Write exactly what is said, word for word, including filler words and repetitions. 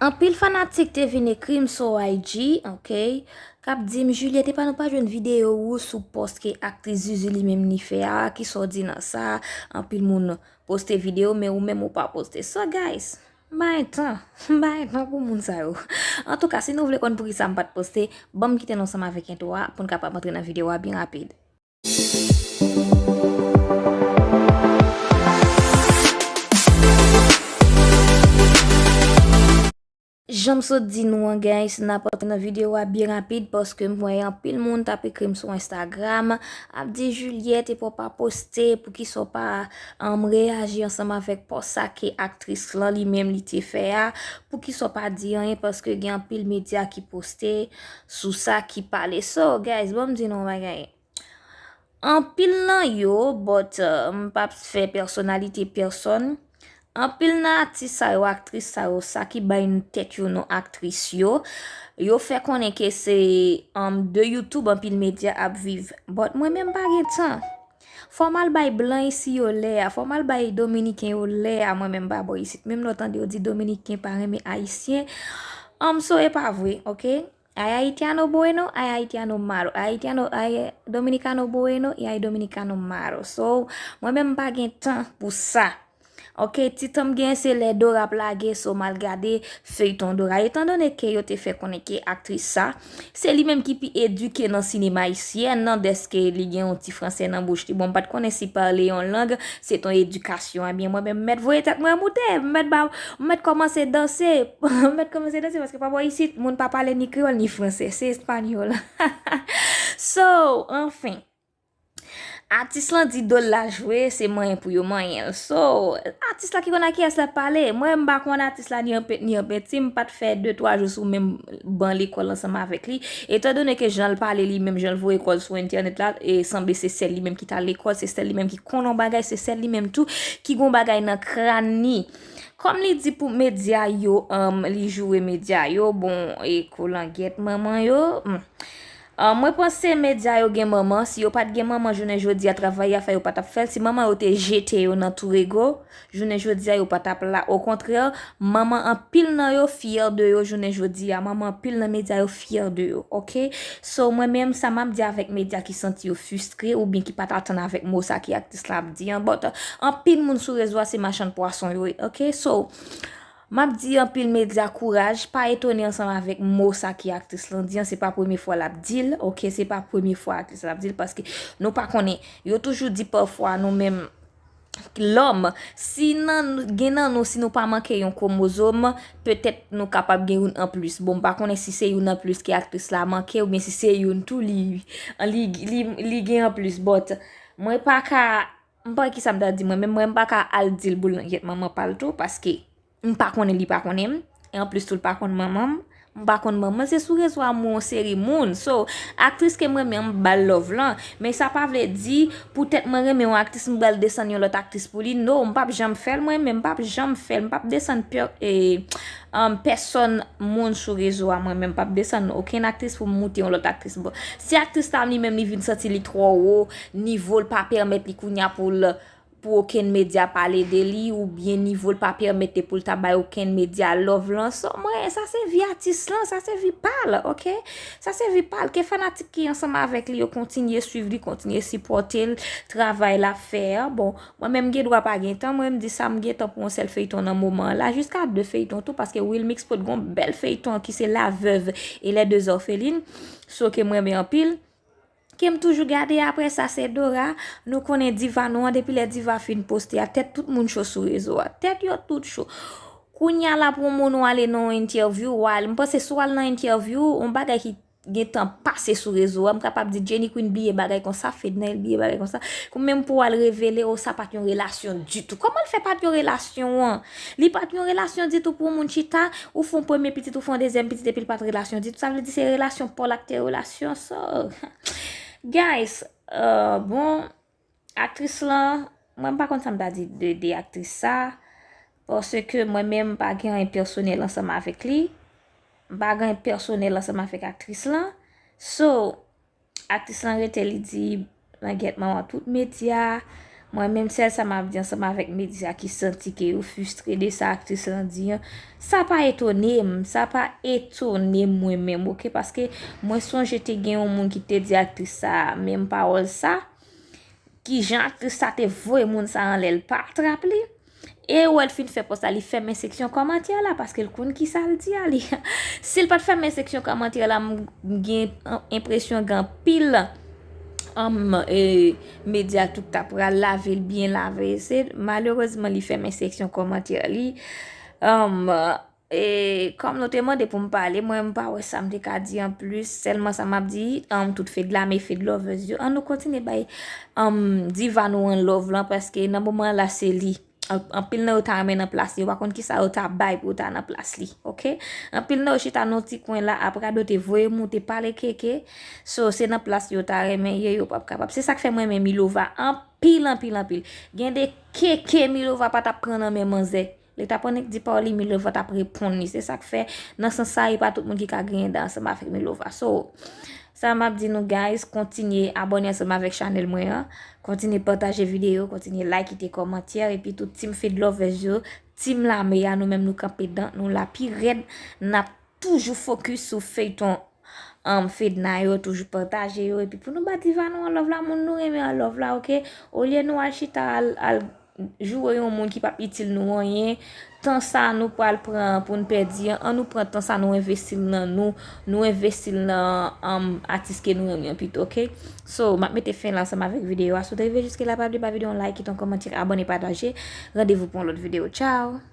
Anpil fanatik te vin ekri m sou I G, ok, k ap di m, Juliette, epa nou pa jwenn videyo ou sou pòs ke aktris Zuzu li menm li fè a, kisa w di nan sa? Anpil moun poste videyo, men ou menm ou pa poste. So, guys, m pa gen tan, m pa gen tan pou moun sa yo. Antouka, si nou vle konn poukisa m pa t poste, ban m kite nou ansanm avèk entwo a pou n kapab antre nan videyo a byen rapid. Jan m sot di nou an, guys, n ap antre nan videyo a byen rapid paske m wè anpil moun t ap ekri m sou Instagram, ap di, Juliette, epa w pa poste, poukisa w pa, um, reyaji ansanm avèk pòs sa ke aktris lan li menm li te fè a? Poukisa w pa di anyen? Paske gen anpil medya ki poste sou sa, ki pale. So, guys, ban m di nou yon bagay. Anpil nan yo, but, uh, m p ap fè pèsonalite pèsòn. Anpil nan atis sa yo, aktris sa yo, sa ki bay tèt yo non aktris yo, yo fè konnen ke se, um, de YouTube anpil medya ap viv. But mwen menm m pa gen tan. Fò m al bay blan isi yo lè a, fò m al bay dominiken yo lè a, mwen menm m pa bò isit. Menm lè w tande yo di dominiken pa renmen ayisyen, um, so e pa vre, ok? Ay haitiano bueno, ay haitiano malo. Ay haitiano, ay dominicano bueno, y ay dominicano malo. So, mwen menm m pa gen tan pou sa. Ok, ti tan m gen se lè Dora ap lage, so m al gade feyton Dora. Etandone ke yo te fè konnen ke aktris sa, se li menm ki pi edike nan sinema ayisyèn nan, dèske li gen yon ti franse nan bouch li. Bon, m pa t konnen si pale yon lang, se t on edikasyon. Ebyen, mwen menm, m mèt voye tèt mwen moute, m mèt ba, m mèt kòmanse danse, m mèt kòmanse danse, paske pa bò isit, moun pa pale ni kreyòl, ni franse, se espanyòl. So, anfen. Atis lan di do l la jwe, se manyen pou yo manyen l. So, atis la ki konn a kiyès l ap pale. Mwen, m pa konn atis la ni an pe-, ni an penti, m pa t fè de twa jou sou menm ban lekòl ansanm avèk li. Etandone ke jan l pale li menm, jan l voye kò l sou entènèt la, e sanble se sèl li menm ki t al lekòl, se sèl li menm ki konn yon bagay, se sèl li menm tou ki gon bagay nan kràn li. Kòm li di pou medya yo, um, li joure medya yo, bon, e kolangyèt manman yo, hmm. Ah, mwen panse medya yo gen manman. Si yo pa t gen manman, jounen jodi a, travay y ap fè, yo pa t ap fè l. Si manman yo te jete yo nan Tourego, jounen jodi a, yo pa t ap la. Okontrè, manman anpil nan yo fyè de yo jounen jodi a. Manman anpil nan medya yo fyè de yo, ok? So, mwen menm, sa m ap di avèk medya ki santi yo fristre oubyen ki pa t atann avèk mo sa ki aktris la ap di an, but, anpil moun sou rezo a se machann pwason yo ye, ok? So, m ap di anpil medya kouraj, pa etone ansanm avèk mo sa ki aktris lan di an, se pa premye fwa l ap di l, ok, se pa premye fwa aktris la ap di l, paske nou pa konnen, yo toujou di pafwa nou menm lòm, si nan, gen nan nou, si nou pa manke yon kwomozòm, petèt nou kapab gen youn anplis. Bon, m pa konnen si se youn anplis ke aktris la manke, oubyen si se youn tou li, li, li, li gen anplis, but mwen pa ka, m pa wè kisa m ta di mwen menm, mwen m pa ka al di l boulangyèt manman pa l tou, paske m pa konnen li pa konnen m. E anplis tou, l pa konn manman m. M pa konn manman l, se sou rezo a m wè yon seri moun. So, aktris ke m renmen an, m ba l love lan. Men sa pa vle di, poutèt mwen renmen yon aktris, m pral desann yon lòt aktris pou li. No, m p ap janm fè l mwen menm, m p ap janm fè l. M p ap desann pè-, e, um, pèsòn moun sou rezo a mwen menm, m p ap desann okenn aktris pou m moute yon lòt aktris. Bon, si aktris la li menm li vin santi li twò wo, nivo l pa pèmèt li kounye a pou l pou okenn medya pale de li, oubyen nivo l pa pèmèt li pou l ta bay okenn medya love lan. So, mwen, sa se vi atis lan, sa se vi pa l, ok? Sa se vi pa l. Ke fanatik ki ansanm avèk li yo kontinye swiv li, kontinye sipòte l, travay l ap fè a. Bon, mwen menm m gen dwa pa gen tan, mwen m di sa m gen tan pou yon sèl feyton nan moman an la, jiska de feyton tou, paske Wilmix pot gon bèl feyton ki se La Veuve et les deux orphelines. So ke m renmen anpil. Ke m toujou gade, apre sa se Dora. Nou konnen diva nou an, depi lè diva fin poste a, tèt tout moun cho sou rezo a. Tèt yo tout cho. Kounye a la pou yon moun ou ale nan yon entèvyou, ou al, m panse si w al nan entèvyou, yon bagay ki gentan pase sou rezo a, m kapab di Jenny Queen bliye bagay konsa, Fednaelle bliye bagay konsa. Kou menm pou w al revele, o, sa pa t yon relasyon ditou. Kòman l fè pa t yon relasyon an? Li pa t yon relasyon ditou pou yon moun chita, ou fè yon premye pitit, ou fè yon dezyèm pitit, epi l pa t relasyon ditou. Sa vle di se relasyon Paul ak te relasyon sa. Guys, euh, bon, aktris lan, mwen m pa konn sa m ta di de, de aktris sa, paske mwen menm m pa gen anyen pèsonèl ansanm avèk li. M pa gen anyen pèsonèl ansanm avèk aktris lan. So, aktris lan rete, li di, langyèt manman tout medya, Mwen menm, sèl sa m ap di ansanm avèk medya ki santi ke yo fristre de sa aktris lan di an, sa pa etone m, sa pa etone m mwen menm, oke? Paske mwen sonje te gen yon moun ki te di aktris sa menm pawòl sa, kijan aktris sa te voye moun sa anlè l pa trap li. E wè l fin fè pòs la, li fèmen seksyon kòmantè la, paske l konn kisa l di a li. Si l pa t fèmen seksyon kòmantè la, m gen enpresyon gen anpil um, e, medya tout ta pral lave l byen lave. Se malerezman li fèmen seksyon kòmantè li. Um, e kòm nou te mande pou m pale, mwen m pa wè sa m te ka di anplis. Sèlman sa m ap di, um, tout Fed la, men Fed lovers yo, an nou kontinye bay um, diva nou an love lan, paske nan moman la se li. An- Anpil nan yo ta renmen nan plas li, yo pa konn kisa yo ta bay pou yo ta nan plas li, oke? Anpil nan yo chita nan yon ti kwen la, ap radote, voye moute, pale keke. So, se nan plas li yo ta renmen ye, yo p ap kapab. Se sa k fè mwen renmen Milova anpil, anpil, anpil. Gen de keke Milova pa t ap pran nan men manzè. Li t ap annik di pawòl li, Milova t ap reponn li. Se sa k fè, nan sans sa, e pa tout moun ki ka griyen dan ansanm avèk Milova. So, sa m ap di nou, guys, kontinye abòne ansanm avèk chanèl mwen an. Kontinye pataje videyo, kontinye like, kite kòmantè, epi tout team Fed lovers yo, team lame a, nou menm nou kanpe dan, nou la pi rèd, n ap toujou fokis sou feyton um, Fedna yo, toujou pataje yo, epi pou nou ba diva nou an love la, moun nou renmen an love la, oke? Olye nou al chita, al, al joure yon moun ki p ap itil nou anyen, tan sa nou pral pran pou n pèdi an, an nou pran tan sa nou envesti l nan nou, nou envesti l nan um, atis ke nou renmen an pito, oke? So, m ap mete fen la ansanm avèk videyo a. Si w te rive jiske la, pa bliye ba videyo an like, kite yon kòmantè, abòne, pataje. Randevou pou yon lòt videyo. Tchao!